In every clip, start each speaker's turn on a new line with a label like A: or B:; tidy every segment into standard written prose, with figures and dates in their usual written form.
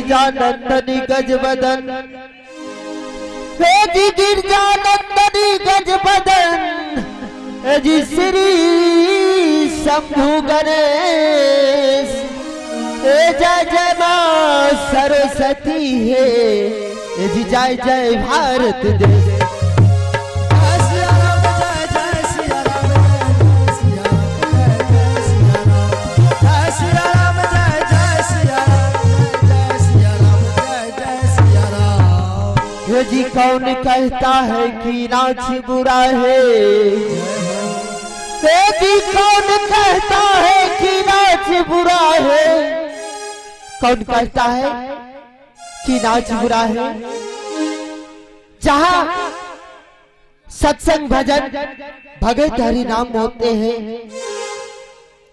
A: गिरजानंदनी गजबदन, हे जी गिरजानंदनी गजबदन, हे जी श्री शंभु गणेश, हे जय जय माँ सरस्वती है, हे जी जय जय भारत देश। जी कौन कहता है कि नाच बुरा है, हे जी कौन कहता है कि नाच बुरा है, कौन कहता है कि नाच बुरा है। जहां सत्संग भजन भगत हरि नाम होते हैं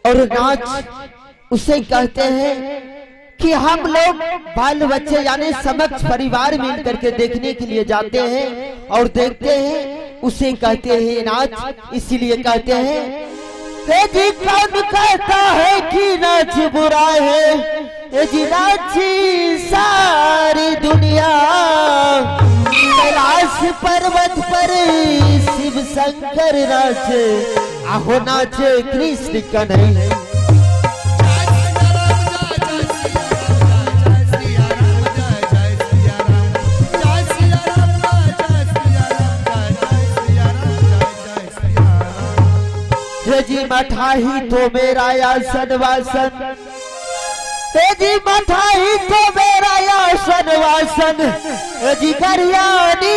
A: और नाच उसे कहते हैं कि हम लोग बाल बच्चे यानी समक्ष परिवार मिल करके देखने के लिए जाते हैं और देखते हैं, उसे कहते हैं नाच। इसीलिए कहते हैं हे जी कौन कहता है कि नाच बुरा है, हे जी नाची सारी दुनिया, कैलाश पर्वत पर शिव शंकर नाचे, आहो नाचे कृष्ण कन्हैया। हे जी मठाही तो मेरा आसन वासन, हे जी मठाही तो मेरा आसन वासन, हे जी करियानी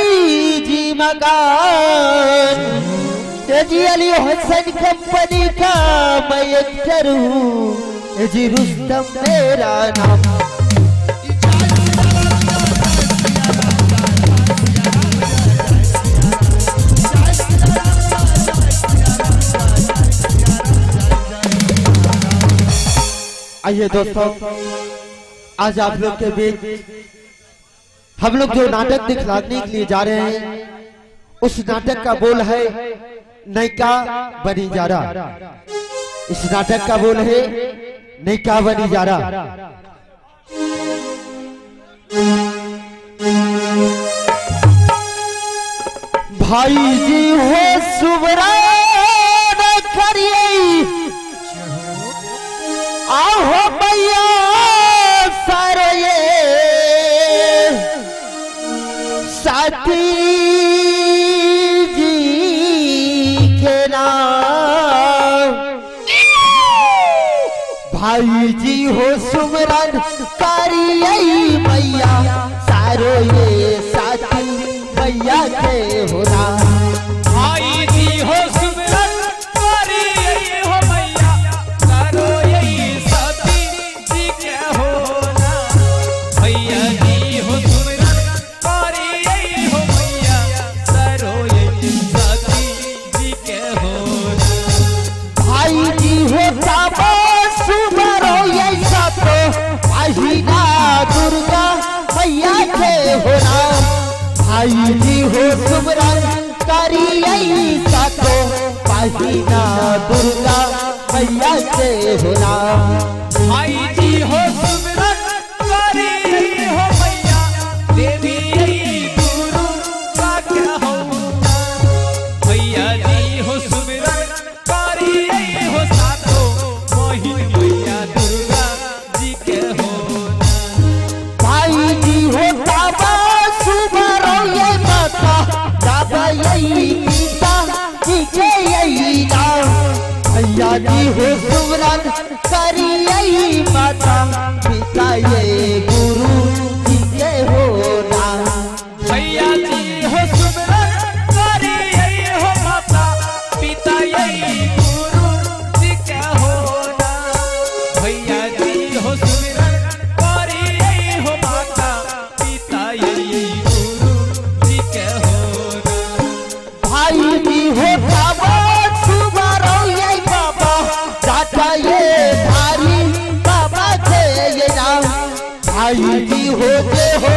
A: जी मकान, हे जी अली हसन कंपनी का मैं एक्टर हूँ, हे जी रुस्तम मेरा नाम। आइए दोस्तों, आज आप लोग के बीच हम लोग जो नाटक दिखलाने के लिए जा रहे हैं उस नाटक का बोल है नैका बनी जारा। इस नाटक का बोल है नैका बनी जारा। भाई जी हो सुबरा करिए, आहो भैया सारे ये साथी जी के नाम। भाई जी हो सुमरन करिए मैया, सारो ये साथी मैया के हो नाम।
B: भाई जी हो सुमरन करिए हो मैया, सारो ये साथी जी के हो नाम। भैया जी हो सुमरन करिए हो मैया, सारो ये साथी जी के हो नाम।
A: भाई जी हो बाबा सुमरो ये सातो आहिना दुर्गा मैया के हो नाम। भाई जी हो सुमरन करिए सातो पाहिना दुर्गा मैया के हो नाम।
B: भाई जी हो सुमरन करिए हो मैया, देवी गुरु का क्या हो नाम। भैया जी हो सुमरन करिए हो सातो मोहिन मैया दुर्गा जी के हो नाम।
A: भाई जी हो बाबा सुमरो ये माता, बाबा यही पिता जी के यही नाम। भैया जी हो सुमरन करिए माता, पिता ये गुरु जी के हो नाम।
B: भैया जी हो सुमरन करिए हो माता, पिता ये गुरु जी के हो नाम। भैया जी हो सुमरन करिए हो माता, पिता ये गुरु जी के हो नाम।
A: भाई जी हो बाबा सुमरो ये बाबा, चाचा ये धारी बाबा के ये नाम। भाई जी हो के हो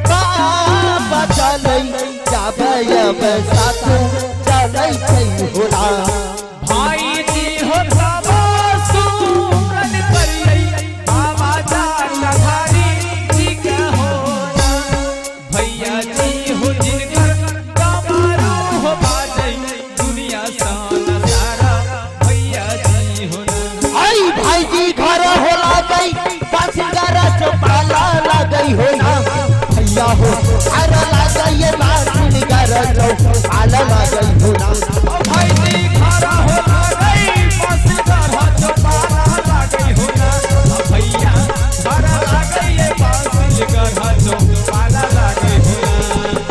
A: बाबा चलै जाबै अब साथ चलै छै हो नाम।
B: भाई जी हो बाबा सुमरन करिए बाबा जाटाधारी जी के
A: हो अरे लागा ये बासिन कर चौ आला लागई हो ना।
B: ओ भाई जी खरा हो लागई बासिन कर चौपाला लागई हो ना। ओ भैया खरा लागई ये बासिन कर चौपाला लागई हो ना।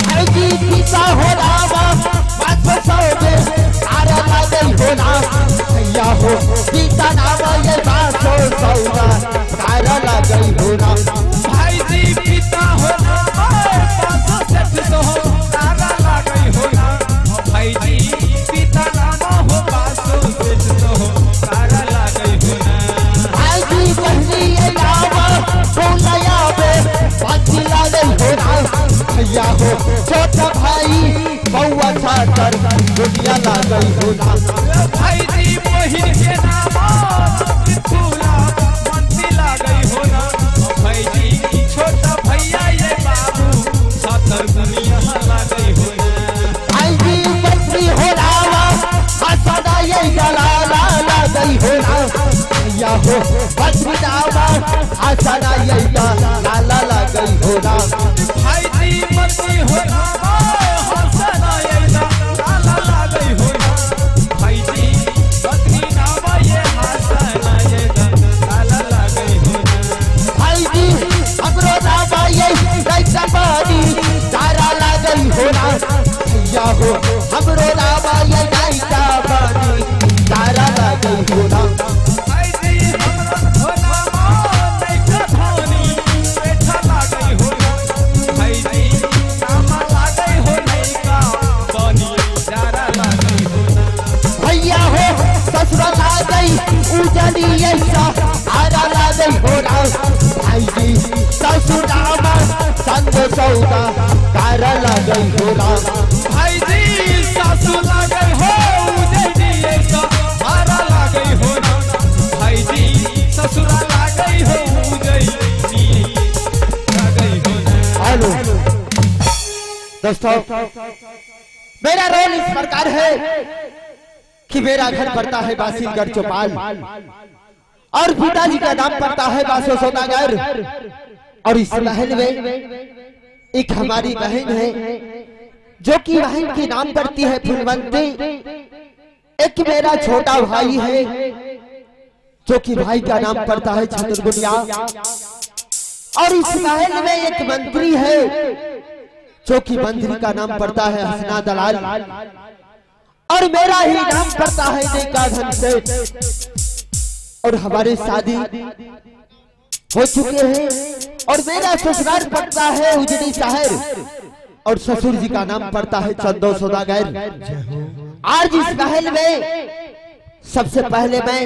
A: भाई जी पिता हो रामा बात सौदे अरे लागई हो ना। भैया हो पिता नाम ये बासो सौदा तारा लागई हो ना।
B: भाई जी पिता हो नाम बासो सेठ सो तारा लागई हो ना। भाई जी पिता नाम हो बासो सेठ सो तारा लागई हो ना।
A: भाई जी बहनी ये नाम बोलया बे बाजी लागई हो ना। भैया हो छोटा भाई बउआ छातर दुनिया लागई हो ना।
B: भाई जी बहिन के नाम फूला मंती लागई हो ना। भाई जी छोटा भैया ये बाबू छातर दुनिया लागई हो ना।
A: भाई जी बंसी हो रावा हसदा ये गलाला लागई हो ना। भैया हो बंसी नामा हसदा ये गलाला लागई हो ना।
B: भाई जी बंसी हो रावा हसदा ये गलाला लागई हो ना। भाई जी बंसी नामा ये हसदा ये गलाला लागई हो ना।
A: भाई जी हमरो नामा ये कैसा बानी तारा लागई हो ना। भैया हो हमरो नामा ये कैसा बानी तारा लागई हो ना।
B: भाई जी हमरो हो नामा नैका धानी बैठा लागई हो ना। भाई जी नामा लागई हो नैका बानी तारा लागई हो ना।
A: भैया हो ससुर लागई उजली ऐसा आरा लागई हो ना। भाई जी ससुर नामा संग सौदा तारा लागई हो ना।
B: भाई जी सासु लागई हो उजली ऐसा हारा लागई हो ना। भाई जी ससुरा लागई हो उजली लागई हो ना।
A: हेलो दोस्तों, मेरा रोल इस प्रकार है कि मेरा घर पड़ता है बासिनगढ़ चौपाल और पिताजी का नाम पड़ता है बासो सौदागर। और इस महल में एक हमारी बहन है जो कि बहन के नाम पड़ती है फुलवंती। एक मेरा छोटा भाई है जो कि भाई का नाम पड़ता है छतरगुनिया। और इस महल में एक मंत्री है जो कि मंत्री का नाम पड़ता है हसना दलाल। और मेरा ही नाम पड़ता है नेका धन सेठ। और हमारे शादी हो चुके हैं और मेरा ससुराल पड़ता है उजड़ी शहर और ससुर जी का नाम पड़ता है चंदो सौदागर। आज इस महल में सबसे पहले मैं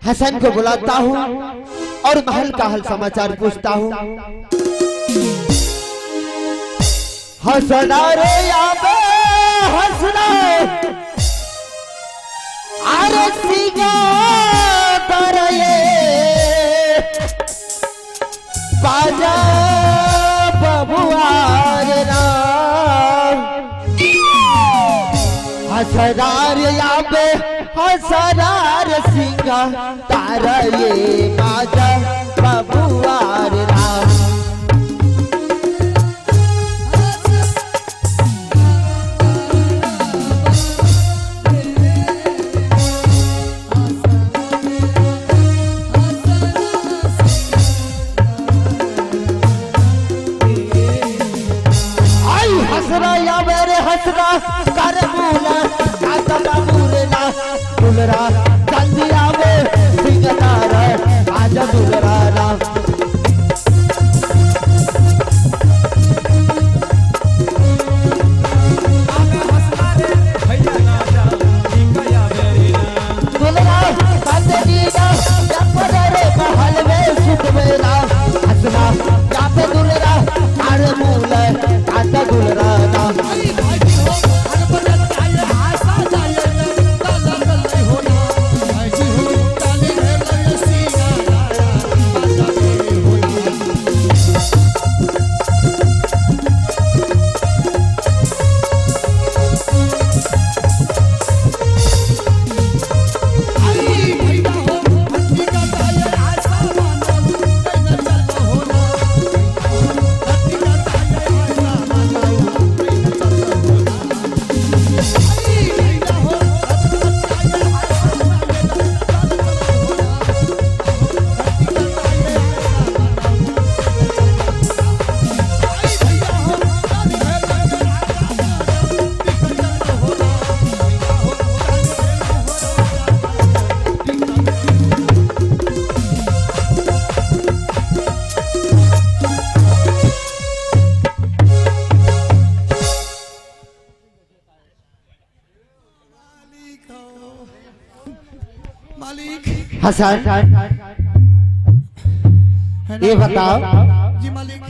A: हसन को बुलाता हूँ और महल का हाल समाचार पूछता हूँ। हसना रे आबे हसना अरे सिंगा ये बाजा बबुआ राम। हसनार आबे हसनार सिंगा तारा ये बाजा बबुआ राम। हसना कर मूला काता बाबूरेला दुलरा जल्दी आवे सिंह तारा आजा दुलरा राम। दुलरा बंदीना जपरे महल में सुतवेला हसना जाते दुलरा कर मूला काता दुलरा राम।
C: मालिक।
A: हसन ये बताओ।
C: जी मालिक।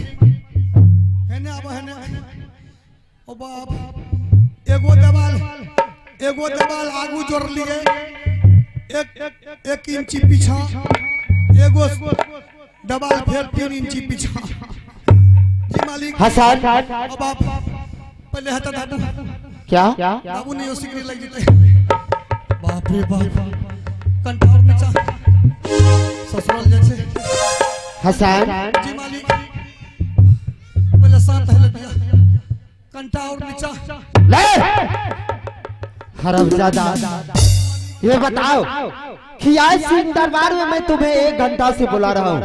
C: है ना अब है ना ओ बाप एगो देवाल आगू जोड़ लिए एक इंची पीछा, एगो देवाल फिर 3 इंची पीछा। जी मालिक।
A: हसन
C: ओ बाप पहले हता दादू
A: क्या
C: बाबू नहीं सिगरेट लग जते। बाप रे बाप कंठार नीचा ससुराल जैसे।
A: हसन
C: जी मालिक पहले शांत है लग कंठा और नीचा
A: ले हरामजादा। ये बताओ कि आज सिंह दरबार में मैं तुम्हें 1 घंटा से बुला रहा हूँ,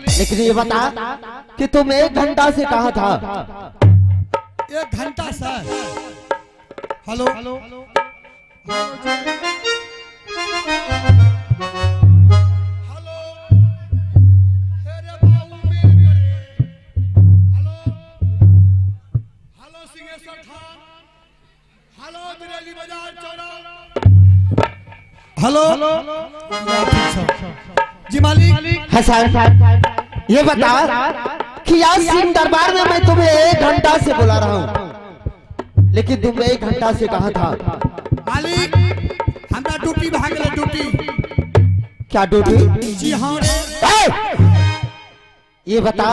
A: लेकिन ये बता कि तुम 1 घंटा से कहाँ था?
C: 1 घंटा से। हेलो हेलो हेलो जी मालिक।
A: हसन ये बता कि आज सिंह दरबार में मैं तुम्हें 1 घंटा से बुला रहा हूँ, लेकिन तुम 1 घंटा से कहाँ था?
C: मालिक हमरा ड्यूटी भाग गेलै। ड्यूटी?
A: क्या ड्यूटी?
C: जी हाँ।
A: ये बता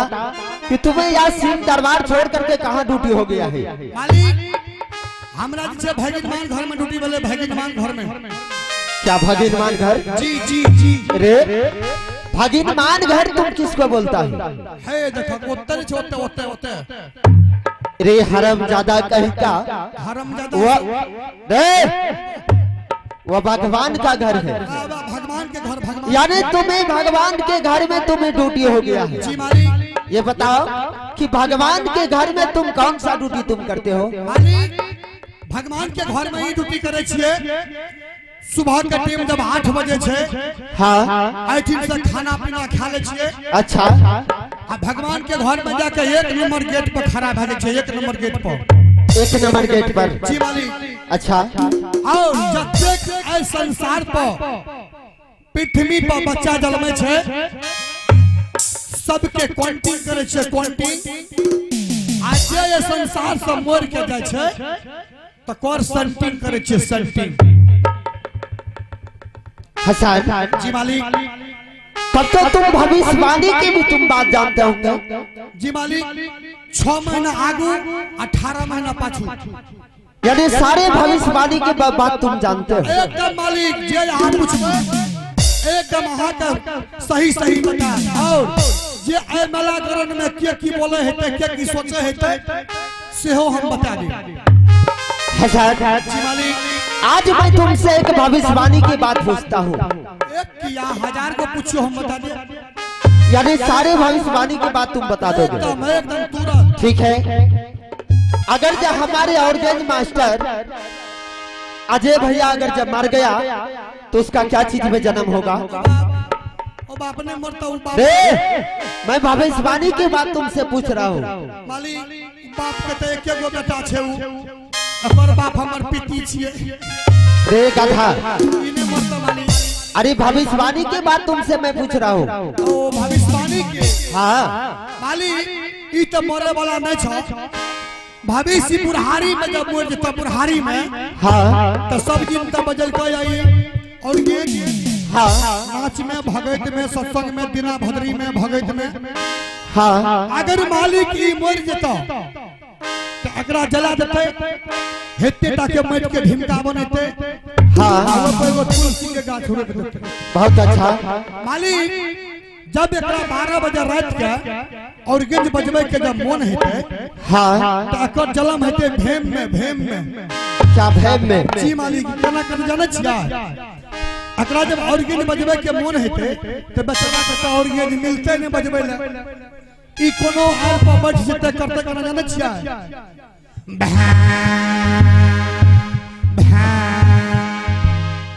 A: कि तुम्हें आज सिंह दरबार छोड़ करके कहाँ ड्यूटी हो गया है?
C: मालिक हमरा जे भगिनमान घर में ड्यूटी भेलै। भगिनमान घर में।
A: क्या भगिनमान घर?
C: जी जी जी।
A: रे भगिनमान घर तुम किसको बोलता है?
C: है देखो ओते ओते ओते ओते।
A: रे हरामजादा कहीं का
C: हरामजादा
A: रे वो भगवान का घर है।
C: भगवान के घर भगवान,
A: यानी तुम्हें भगवान के घर में तुम्हें ड्यूटी हो गया है।
C: जी मालिक।
A: ये बताओ कि भगवान के घर में तुम कौन सा ड्यूटी तुम करते हो?
C: मालिक भगवान के घर में ही ड्यूटी करे छिए। सुबह के टाइम जब 8 बजे छे, हाँ से खाना पीना खा ले छिए।
A: अच्छा।
C: आ भगवान के घर में जाके 1 नंबर गेट पर खड़ा भए छै। 1 नंबर गेट पर।
A: 1 नंबर गेट पर।
C: जी मालिक।
A: अच्छा।
C: और जतेक एहि संसार पर पृथ्वी पर बच्चा जन्मै छै सबके काउंटिंग करे छै। काउंटिंग। आ जे एहि संसार से मरि के जाइ छै तकर सेंटिंग करे छै। सेंटिंग।
A: हसन
C: जी मालिक।
A: तब तो तुम भविष्यवाणी की भी तुम बात जानते होंगे।
C: जी मालिक 6 महीना आगू 18 महीना पाछू,
A: यानी सारे भविष्यवाणी की बात तुम जानते हो।
C: एकदम मालिक जे अहाँ पूछबै एकदम अहाँ के सही सही बता। और जे एहि मेलाकरण में के की बोले हेतै के की सोचे हेतै सेहो हम बता देब।
A: हसन
C: जी मालिक
A: आज मैं तुमसे एक भविष्यवाणी की बात पूछता हूँ।
C: एक या 1000 को पूछो हम बता दे।
A: यानी सारे भविष्यवाणी की बात तुम बता दोगे।
C: एकदम तुरंत।
A: ठीक है। अगर जब हमारे ऑर्गेन मास्टर अजय भैया अगर जब मर गया तो उसका क्या चीज में जन्म होगा?
C: ओ बाप ने मरता बाप।
A: मैं भविष्यवाणी की बात तुमसे पूछ रहा हूँ।
C: मालिक बाप के तो एक गो बेटा छे, अपर बाप हमर पिती छिए।
A: रे गधा अरे भविष्यवाणी के बात तुमसे मैं पूछ रहा हूँ।
C: ओ भविष्यवाणी के?
A: हाँ
C: मालिक ई तो मरे वाला नहीं छ। भविष्य बुढ़ारी में जब मर जता बुढ़ारी में, हाँ तो सब जिनता बजल के आई और ये हाँ नाच में भगत में सत्संग में दिना भद्री में भगत में। हाँ अगर मालिक ई मर जता तो एकरा जला देते हेते टा के माटि के ढिमका बनेते। हाँ तुलसी के गाछ रोप देते।
A: बहुत अच्छा
C: मालिक जब एकरा 12 बजे रात के और गेंद बजबे के जब मन हेते,
A: हाँ
C: तो एकर जलम हेते भेम में। भेम में?
A: क्या भेम में?
C: जी मालिक केना कर जानै छियै? एकरा जब और गेंद बजबे के मन हेते तो बेचारा के और गेंद मिलते नहीं बजबे ले, ई कोनो आर पर बैठ जेते करते केना जानै छियै?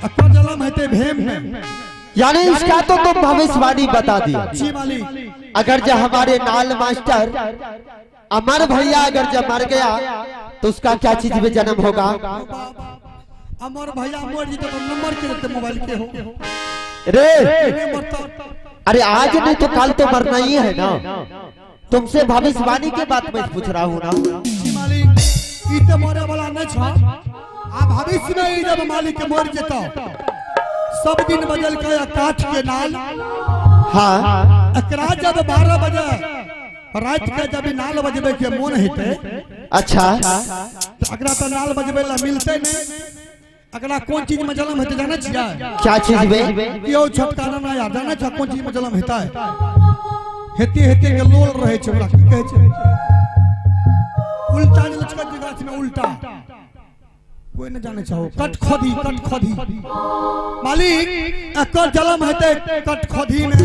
C: एकर जलम हेते भेम में।
A: यानी इसका तो तुम भविष्यवाणी बता दी।
C: जी मालिक
A: अगर जब हमारे नाल मास्टर अमर भैया अगर जब मर गया तो उसका क्या चीज में जन्म होगा?
C: अमर भैया मर जेतै तो नंबर के देते मोबाइल के हो
A: रे। अरे आज नहीं तो कल तो मरना ही है ना। तुमसे भविष्यवाणी के बात में पूछ रहा हूँ ना।
C: मालिक ई तो मरे वाला नहीं छ, आ भविष्य में ई जब मालिक के मर जेतौ सब दिन बदल के काठ के नाल।
A: हाँ
C: एकरा जब 12 बजे रात के जब नाल बजबे के मोन हेतै।
A: अच्छा
C: तो अगला तो नाल बजबे ला मिलते नहीं। अगला कौन चीज में जन्म हेतै जानै छियै?
A: क्या चीज में?
C: यो छोटका ना यार जानै छ कौन चीज में जन्म हेतै? हेती हेती के लोल रहै छै, ओकरा की कहै छै? उल्टा जे लचकत जे गाछ में उल्टा कोई न जाने चाहो। कटखोदी कटखोदी मालिक एकर जन्म हेतै कटखोदी में।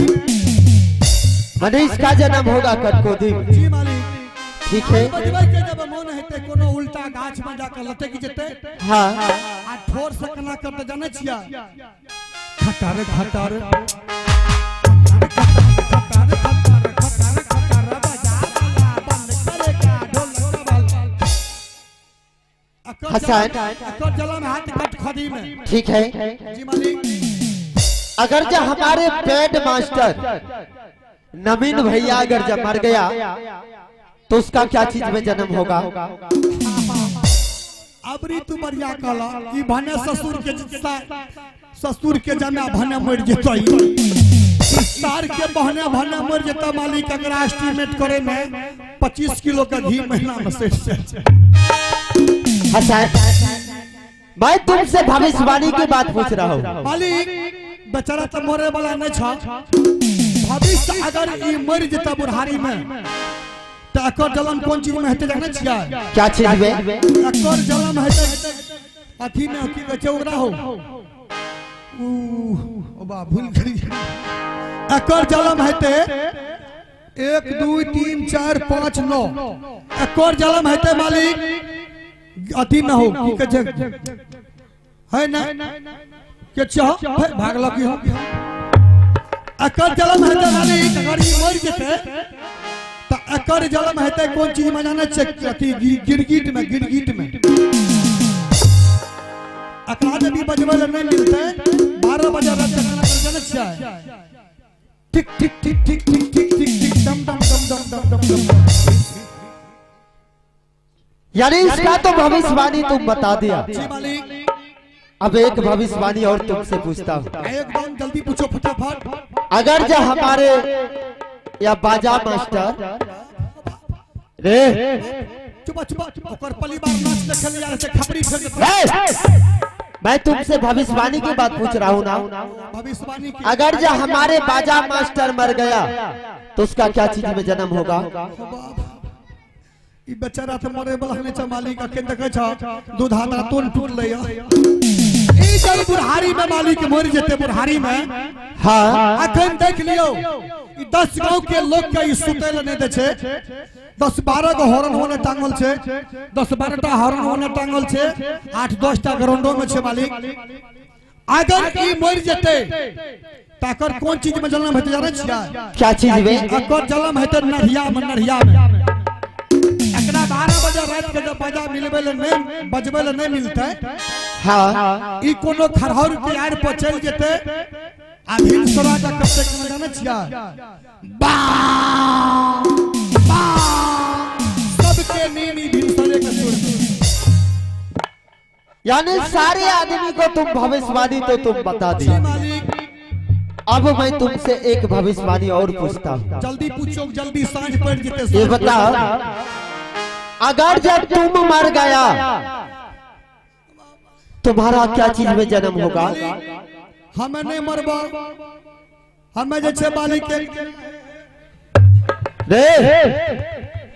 A: माने इसका जन्म होगा कटखोदी में।
C: जी मालिक
A: ठीक है।
C: बजबै के जब मोन हेतै कोनो उल्टा गाछ में जाकर लटक जेतै।
A: हाँ
C: आ ठोर से केना करतै जानै छियै? खटार खटार खटार खटार खटार खटार बजा वाला बंद करेगा ढोल वाला।
A: हसन
C: एकर जन्म हाथ कटखोदी में।
A: ठीक है
C: जी मालिक।
A: अगर जब हमारे बैंड मास्टर नवीन भैया अगर जब मर गया तो उसका क्या चीज में जन्म होगा?
C: अबरी तू बढ़िया कहला कि भने ससुर के ससुर के जमा भने मर जेतै, सार के बहने भने मर जेतै मालिक। अगर एस्टीमेट करे में 25 किलो का घी महीना में सेट से।
A: हसन मैं तुमसे भविष्यवाणी की बात पूछ रहा हूँ
C: मालिक। बेचारा तो मरे वाला नहीं छ। भविष्य अगर ई मर जेतै बुढ़ारी में तो एकर जन्म कौन चीज में हेतै जानै छियै?
A: क्या चीज में?
C: एकर जन्म हेतै अथी में, की कहै छै ओकरा हो ऊ ओ बा भूल गेली। एकर जन्म हेतै 1 2 3 4 5 9। एकर जन्म हेतै मालिक अथी में हो, की कहै छै है ना के छह भागल की हो। एकर जन्म हेतै मालिक अगर ई मर जेतै तो एकर जन्म हेतै कौन चीज में जानै छियै? अथी गिरगिट में। गिरगिट में एकरा जब भी बजबै ला नहीं मिलतै 12 बजे रात तक केना जानै छियै? टिक टिक टिक टिक टिक टिक टिक टिक डम डम डम डम डम डम डम।
A: यानी इसका तो भविष्यवाणी तुम बता दिया।
C: जी मालिक।
A: अब एक भविष्यवाणी और तुमसे पूछता हूँ।
C: एकदम जल्दी पूछो फटाफट।
A: अगर जब हमारे या बाजा मास्टर रे
C: चुप चुप ओकर पहली बार नाच देखल जा रहे खपरी फेंक।
A: मैं तुमसे भविष्यवाणी की बात पूछ रहा हूँ ना।
C: भविष्यवाणी की।
A: अगर जब हमारे बाजा मास्टर मर गया तो उसका क्या चीज में जन्म होगा?
C: ई बेचारा तो मरे वाला नहीं छ मालिक। अखन देखै छ दूध हाथ तोन टूटलै। ई जब बुढ़ारी में मालिक मर जेतै बुढ़ारी में।
A: हाँ
C: अखन देख लियो ई 10 गांव के लोग के ई सुतै ल नहीं दै छै। 10-12 गो हॉर्न होने टांगल छै, 10-12 टा हॉर्न होने टांगल छै, 8-10 टा ग्राउंडो में छै मालिक। अगर ई मर जेतै ताकर कौन चीज में जन्म हेतै जानै छियै?
A: क्या चीज में?
C: एकर जन्म हेतै नढ़िया में। नढ़िया में एकरा 12 बजे रात के जब बाजा मिलबै ल नहीं बजबै ल नहीं मिलतै।
A: हाँ
C: ई कोनो खरहर के आड़ पर चलि जेतै आ भिनसरा जा कते केना जानै छियै? बा बा सबके नींद ई भिनसरे के सुर।
A: यानी सारे आदमी को तुम भविष्यवाणी तो तुम बता दिए। अब मैं तुमसे एक भविष्यवाणी और पूछता हूँ।
C: जल्दी पूछो जल्दी, सांझ पड़ जेतै।
A: ये बताओ अगर जब तुम मर गया तुम्हारा क्या चीज में जन्म होगा?
C: हमें नहीं मरबा, हमें जे छै मालिक के
A: रे।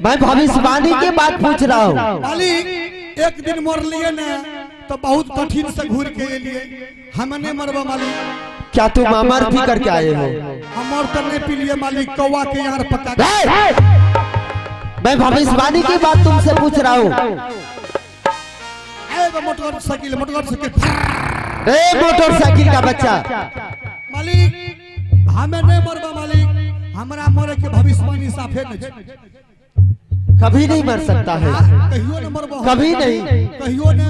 A: मैं भविष्यवाणी की बात पूछ रहा हूँ
C: मालिक। एक दिन मर लिए ने तो बहुत कठिन से घूर के लिए। हमें नहीं मरबा मालिक।
A: क्या तुम अमर पी करके आए हो?
C: अमर तो नहीं पी लिए मालिक, कौवा के यार पका।
A: मैं भविष्यवाणी की बात तुमसे पूछ रहा हूँ।
C: मोटरसाइकिल मोटरसाइकिल
A: रे मोटरसाइकिल का बच्चा
C: मालिक हमें नहीं मरबा मालिक। हमरा मरे के भविष्यवाणी साफे नहीं।
A: कभी नहीं मर सकता है,
C: कहियो न मरबो,
A: कभी नहीं,
C: कहियो न।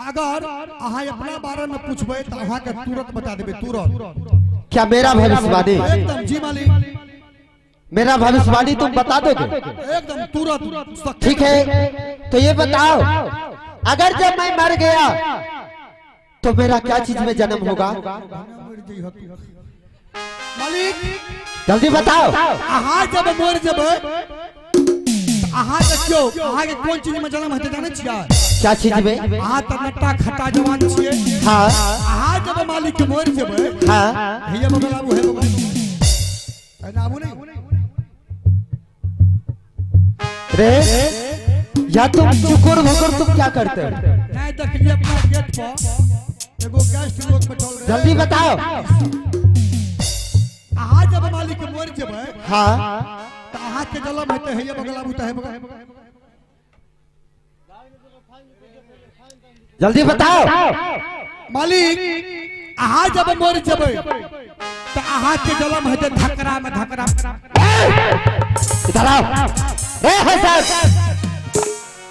C: अगर अगर अहाँ अपना बारे में पूछबै त अहाँ के तुरंत बता देबै तुरंत।
A: क्या मेरा भविष्यवाणी?
C: एकदम जी मालिक।
A: मेरा भविष्यवाणी तुम बता दोगे?
C: एकदम तुरंत।
A: ठीक है, तो ये बताओ अगर जब मैं मर गया तो मेरा क्या चीज में जन्म होगा?
C: मालिक
A: जल्दी बताओ।
C: अहाँ जब मर जेबै अहाँ देखियो अहाँ के कोन चीज में जन्म हेतै जानै छियै?
A: क्या चीज में?
C: अहाँ त नट्टा खट्टा जवान छियै।
A: हां
C: अहाँ जब मालिक मर जेबै,
A: हां
C: हैया बगल आबू, हे बगल एना आबू नहीं
A: रे, या तुम चुकुर भुकुर तुम क्या करते हो?
C: नहीं देखलिए अपना गेट पर एगो गेस्ट लोग बैठल रहे।
A: जल्दी बताओ।
C: अहाँ जब मालिक मर जेबै,
A: हां
C: त अहाँ के जन्म हेतै हैया बगल आबू त हे बगल।
A: जल्दी बताओ
C: मालिक। अहाँ जब मर जेबै त अहाँ के जन्म हेतै धकरा में धकरा।
A: इधर आओ रे हसन,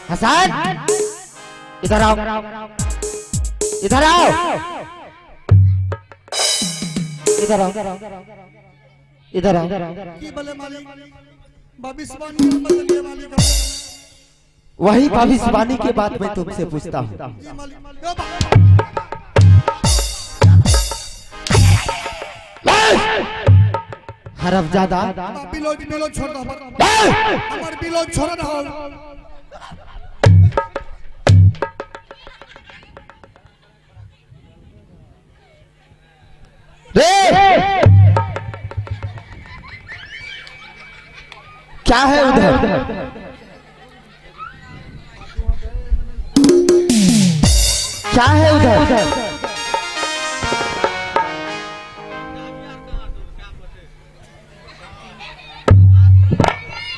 A: हसन इधर आओ, इधर आओ, इधर आओ, इधर आओ।
C: की बोले मालिक? भविष्यवाणी बदलिए मालिक।
A: वही भविष्यवाणी के बात मैं तुमसे पूछता हूँ। हरफजादा
C: बिलो बिलो छोड़ दो, हमर बिलो छोड़ दो।
A: रे क्या है उधर? क्या है उधर?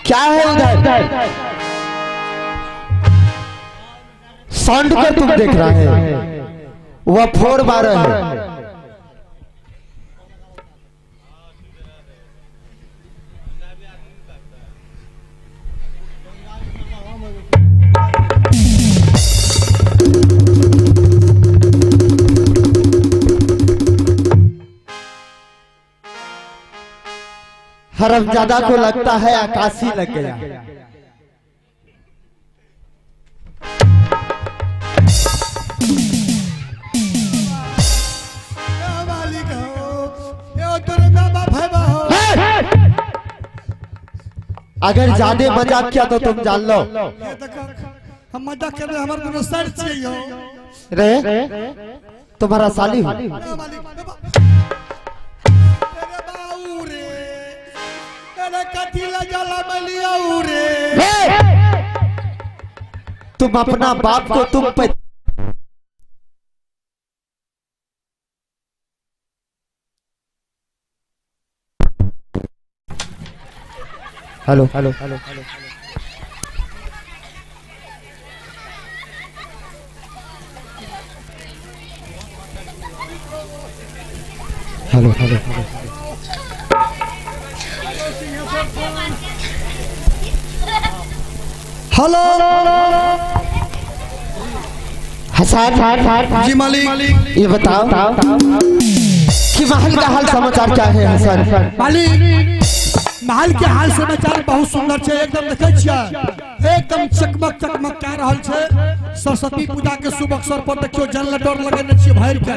A: क्या है उधर? साउंड को तुम देख रहे हैं, वह 412 है। हरमजादा को लगता है आकाशी लग गया। अगर ज्यादा मजाक किया तो तुम जान लो।
C: हम मजाक कर रहे, हमारे दोनों सर चाहिए
A: रे, तुम्हारा साली हूँ। तुम अपना बाप को तुम पे hello hello hello hello hello
C: hello
A: Hasan
C: ji मालिक,
A: ये बताओ कि महल का हाल समाचार क्या है? हसन
C: मालिक, महल के हाल समाचार बहुत सुंदर है, एकदम देखै छियै, एकदम चकमक चकमक कए रहल छै। सरस्वती पूजा के शुभ अवसर पर देखियो जल डोर लगेने छियै भरि के।